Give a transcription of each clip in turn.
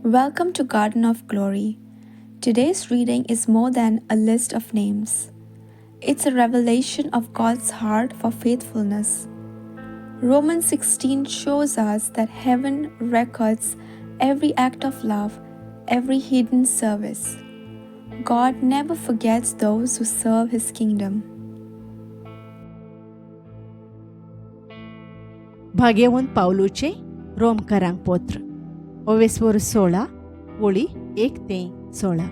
Welcome to Garden of Glory. Today's reading is more than a list of names. It's a revelation of God's heart for faithfulness. Romans 16 shows us that heaven records every act of love, every hidden service. God never forgets those who serve His kingdom. भाग्यवंत पावलूचें रोमकारांक पत्र ओवेस्वर 16 वळी 1 ते 16.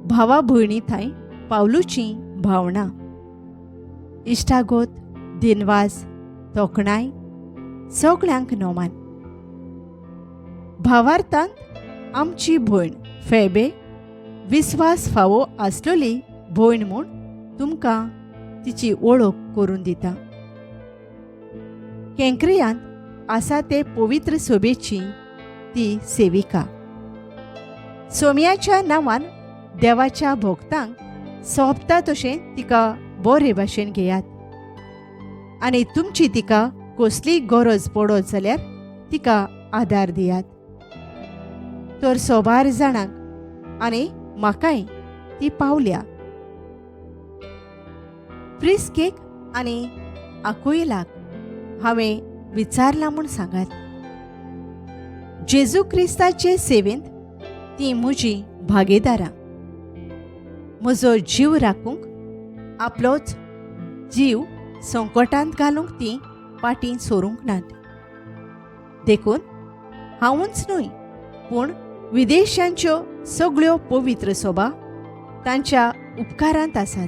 भावा भयणी थांय पावलूची भावनां, इश्टागोत, दिनवास, तोखणाय, सगळ्यांक नोमान. भावार्थांत आमची भयण फेबे विस्वास फावो आसलेली भयण म्हूण तुमकां तिची वळख करून दिता. केंक्रियांत आसा ते पवित्र सोबेची ती सेविका. सोम्याच्या नांवान देवाच्या भोगतांक सोंपता तशें तिका बरे भाशेन घेयात आनी तुमची तिका कसलीय गरज पडत जाल्यार तिका आदार दियात. तर सोबार जाणांक आनी म्हाकाय ती पावल्या. प्रिस्केक आनी आकुयलाक हांवें विचारलां म्हूण सांगात. जेजू क्रिस्ताचे सेवेंत ती म्हजी भागीदारां. म्हजो जीव राखूंक आपलोच जीव संकटांत घालूंक ती पाटीं सरूंक नात. देखून हांवूच न्हय पूण विदेशांच्यो सगळ्यो पवित्र सोबा तांच्या उपकारांत आसात.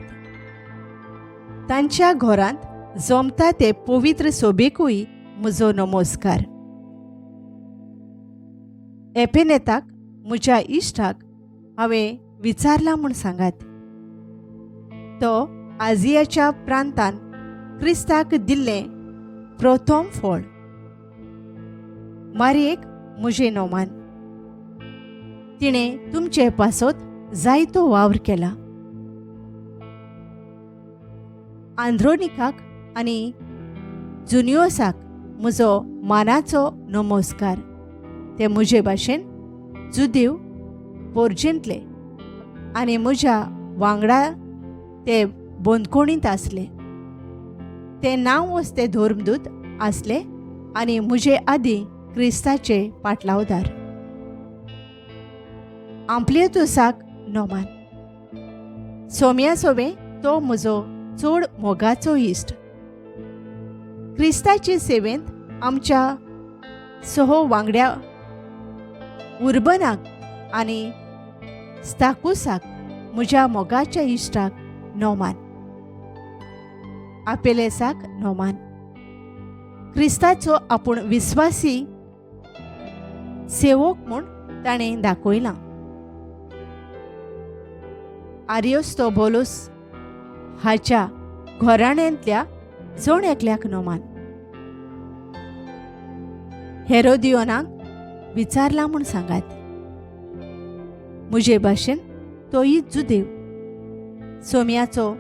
तांच्या घरांत जमता ते पवित्र सोबेकूय म्हजो नमस्कार. एपेनेताक म्हज्या इश्टाक हांवें विचारलां म्हूण सांगात. तो आजियाच्या प्रांतान क्रिस्ताक दिल्लें प्रथम फळ. मारयेक म्हजें नोमान. तिणें तुमचे पासत जायतो वावर केला. आंद्रोनिकाक आनी जुनियोसाक म्हजो मानाचो नमस्कार. ते म्हजे भाशेन जुदेव पोर्जेंतले आनी म्हज्या वांगडा ते बंदखणींत आसले. ते नांव वस्ते धर्मदूत आसले आनी म्हजे आदीं क्रिस्ताचे पाटलावदार. आम्प्लियतुसाक नोमान. सोम्या सोवे तो म्हजो चड मोगाचो इश्ट. क्रिस्ताचे सेवेंत आमच्या सह वांगड्या उर्बनाक आनी स्ताकुसाक म्हज्या मोगाच्या इश्टाक नोमान. आपेलेसाक नोमान. क्रिस्ताचो आपूण विस्वासी सेवक म्हूण ताणें दाखयलां. आरियोस्तोबोलोस हाच्या घराण्यांतल्या जण एकल्याक नोमान. हेरोदियोनाक विचारलां म्हूण सांगात. म्हजे भाशेन तोय जुदेव. सोम्याचो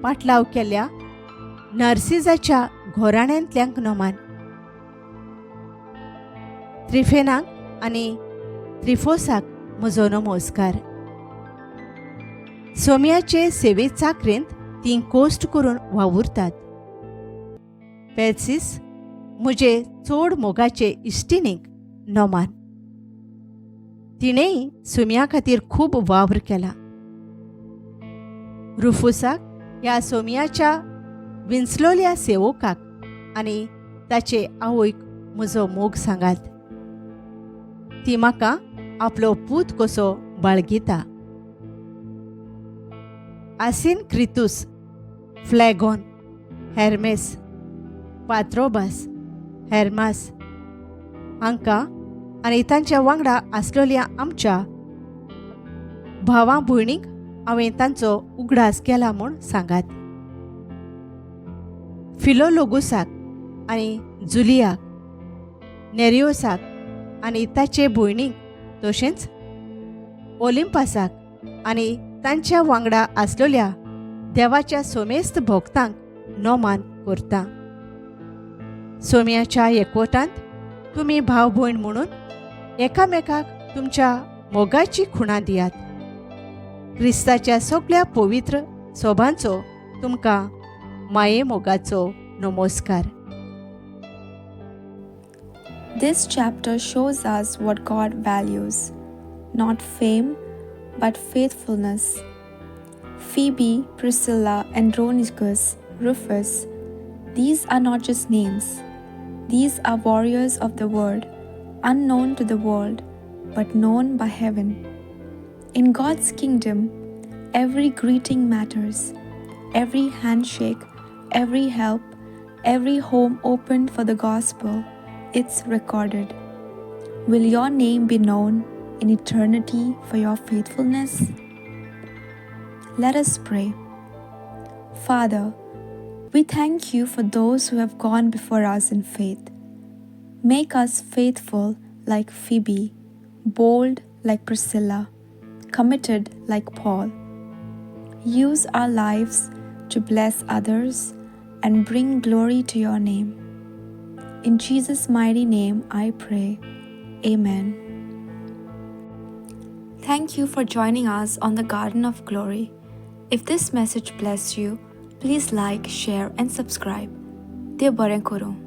पाटलाव केल्ल्या नर्सिजाच्या घराण्यांतल्यांक नोमान. त्रिफेनाक आनी त्रिफोसाक म्हजो नमस्कार. सोम्याचे सेवे चाकरेंत तीं कोश्ट करून वावुरतात. पेर्सिस म्हजे चड मोगाचे इश्टिणीक नोमान. तिणेंय सोम्या खातीर खूब वावर केला. रुफुसाक ह्या सोम्याच्या विंचलोल्या सेवकाक आनी ताचे आवयक म्हजो मोग सांगात. ती म्हाका आपलो पूत कसो बाळगिता. आसिनक्रितूस, फ्लॅगॉन, हेर्मेस, पात्रोबास, हेर्मास हांकां आनी तांच्या वांगडा आसलेल्या आमच्या भावा भयणींक हांवें तांचो उगडास केला म्हूण सांगात. फिलोलोगुसाक आनी जुलियाक, नेरियोसाक आनी ताचे भयणीक, तशेंच ओलिम्पासाक आनी तांच्या वांगडा आसलेल्या देवाच्या सोमेस्त भोक्तांक नोमान करता. सोम्याच्या एकवटांत तुमी भाव भयण म्हणून एकामेकाक तुमच्या मोगाची खुणां दियात. क्रिस्ताच्या सगळ्या पवित्र सोभांचो तुमकां माये मोगाचो नमस्कार. This chapter shows us what God values, not fame, but faithfulness. Phoebe, Priscilla, Andronicus, Rufus, these are not just names. These are warriors of the word, unknown to the world, but known by heaven. In God's kingdom, every greeting matters, every handshake, every help, every home opened for the gospel, it's recorded. Will your name be known in eternity for your faithfulness? Let us pray. Father, we thank you for those who have gone before us in faith. Make us faithful like Phoebe, bold like Priscilla, committed like Paul. Use our lives to bless others and bring glory to your name. In Jesus' mighty name I pray. Amen. Thank you for joining us on the Garden of Glory. If this message blessed you, please like, share, and subscribe. देव बरें करूं.